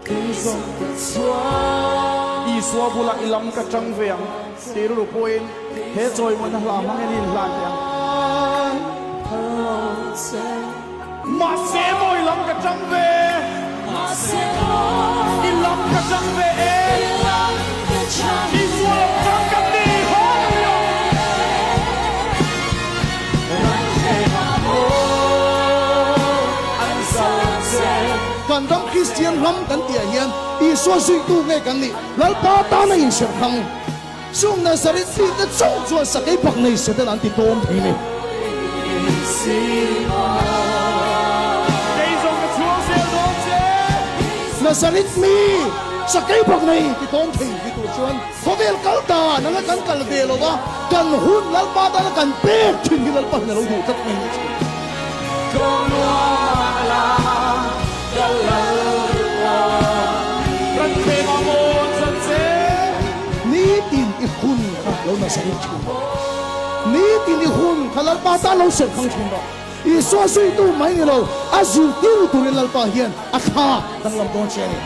Kei zawng ka chhuang. Isua bulah i lam ka tang ve ang tih rilru pawhin he chawimawina hla hmang hian i inhlan teh ang. Mahse maw i lam ka tang ve. I lam ka tang ve e. Isua lam tang ka ni. Hallelujah. Kan ram Kristian ram kan tihah hian Isua zuitu nge kan nih? Lalpa tana inserh thang chung Nazareth mite chauh chuan sakei pak nei Satan an ti tawm thei ni. Nazareth mi sakei pak nei ti tawm thei ti tur chuan khawvel kal ta nanga kan kal ve lo va, kan hun Lalpa tana kan pek thin hi Lalpa hian a lo duh tlat mai ni thin. Nitin i hun kha lo Nazareth thin rawh. Nitin i hun kha Lalpa tan lo serh thang thin rawh. Isua zuitu mai ni lo, a zirtir turin Lalpa hian a thla danglam dawn che a ni.